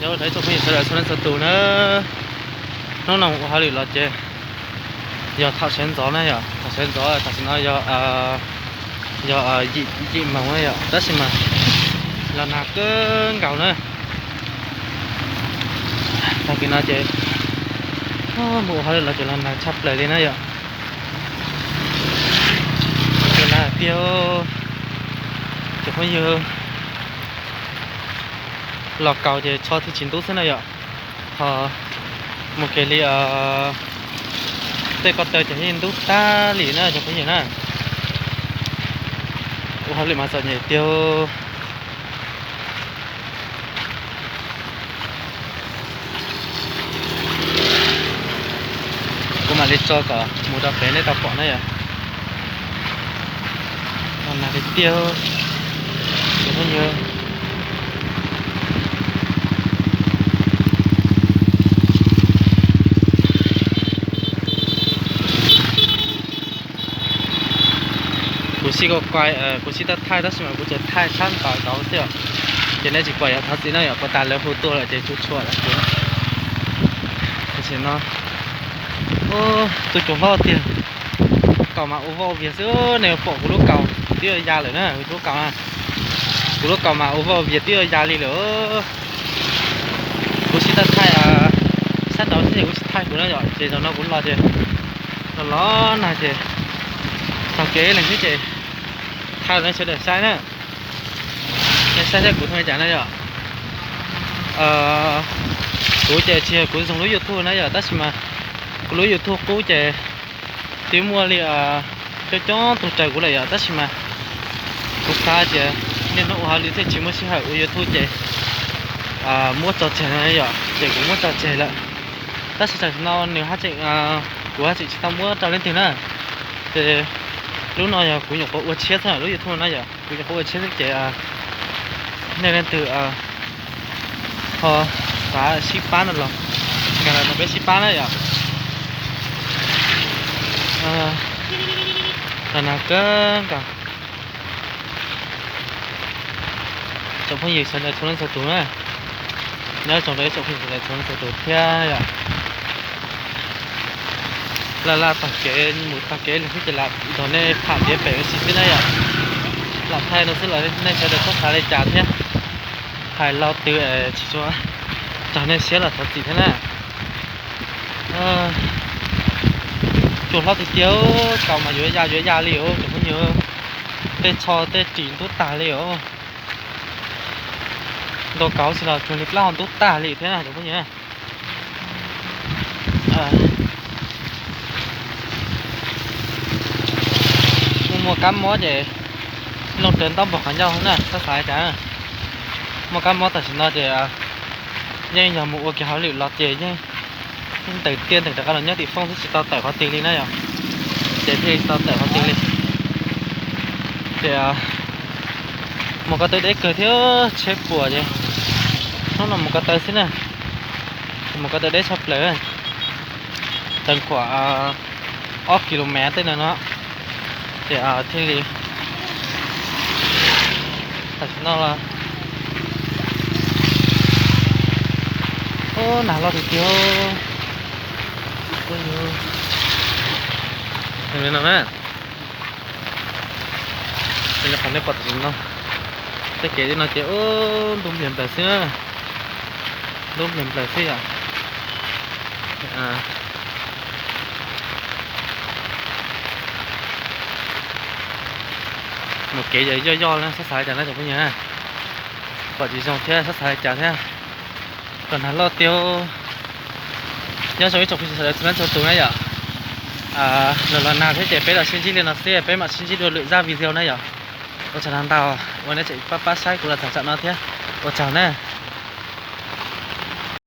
Ib tsoom phooj ywg sawv daws txhua leej txhua tus na, hnub no ua hauj lwm los ces yog thaum sawv ntxov na yom, thaum sawv ntxov tam sim no yog, yog yim moos na yom, tab sis mas los nag kawg nkaus na. Tag kis no ces mus ua hauj lwm los ces los nag tshaj plaws li na yom. Ces nag tiag, cov phooj ywg, los kaus ces tsho thiaj tsis ntub xwb na yom. Ho mus kev li tej ko taw ces yeej ntub tag li na cov phooj ywg na. Ua hauj lwm mas txom nyem tiag. Kuv mam li tso kom mus rau pem nej tau pom na yom. Los nag li tiag, cov phooj ywg. Kuv sib ko, kuv sib tau thaij tab sis mas kuv tsuas thaij sab nraud xwb os. Ces nej tsis pom yog thov txim na yom, puas tas lawv hu tuaj lawm ces tsuas tshuam lawm kuv. Tam sim no tus cuag hlob tiag, kaus mas ua vaj ua vias xwb, nej pom kuv lub kaus twb ya lawm na, kuv lub kaus na, kuv lub kaus mas ua vaj ua vias twb ya li lawm. Kuv sib tau thaij sab nraud xwb ces kuv tsis thaij kuv na yom, ces zaum no kuv los ces los los nag ces tag kev leej xwb ces thaij rau nej sawv daws saib na. Nej saib saib kuv thooj li cas na yom. Kuv ces tsis yog kuv zoo lub YouTube na yom, tab sis mas kuv lub YouTube qub ces twb muaj li coob coob tug raws kuv lawm yom, tab sis mas kuv xav tias niaj hnub ua hauj lwm thiaj tsis muaj sij hawm ua YouTube ces muab tso tseg no yom, ces kuv muab tso tseg lawm. Tab sis tam sim no nws haj tseem, kuv haj tseem tsis tau muab rau leej twg na. Ces lub no yog kuv nyuam qhuav ua tshiab xwb lub YouTube na yom, kuv nyuam qhuav ua tshiab xwb ces nej leej twg ho xav sib pab no los nkag los nrog peb sib pab na yom. Los nag kawg nkaus. Tsoom phooj ywg sawv daws txhua leej txhua tus na, nyob zoo rau ib tsoom phooj ywg sawv daws txhua leej txhua tus thiab yom. Laj laj tag kev mus tag kev leej xwb ces lam nrog nej tham ntiav pem ua si xwb na yom. Lam thaij no xwb los nej sawv daws txhob xav li cas thiab. Hais lo twg tsis tshua raug nej siab los thov txim thiab na. Cuag hlob tiag tiag, kaus mas yuav ya yuav ya li os tsoom phooj ywg. Tej tsho tej ris ntub tag li os. Ntaus kaus xwb los cuag li plaub hau ntub tag li thiab na cov phooj ywg. Muaj muaj kab mob ces looj raws ntaub npog qhov ncauj na, txhob xav li cas. Muaj kab mob tam sim no ces yeej yog mus ua kiag hauj lwm los ces yeej ntawm tiaj ntawm rov qab los nyob tim foob xwb, tsis tau tawm qhov twg li na yom. Ces thiaj tsis tau tawm qhov twg li. Ces mus ko taw deb kawg thiab tsheb puas ces hnub no mus ko taw xwb na. Mus ko taw deb tshaj plaws, tag khuam ob ki lo mev tej no no. Ces thiaj li tam sim no los nag loj tiag tiag. No na, qhov nej pom tam sim no, tej kev no ces ntub npliag nplaws xwb na, ntub npliag nplaws xwb yom. Mus kev yog yoj yoj na, txhob xav li cas na cov phooj ywg na. Pom tsis zoo thiab txhob xav li cas thiab. Los nag loj tiag. Nyob zoo ib tsoom phooj ywg sawv daws txhua leej txhua tus na yom. Los los nag thiab ces peb los sib ntsib li no xwb, peb mam sib ntsib dua lwm zaj video na yom. Ua tsaug ntau ntau uas nej tseem pab pab saib kuv los txog tsam no thiab. Ua tsaug na.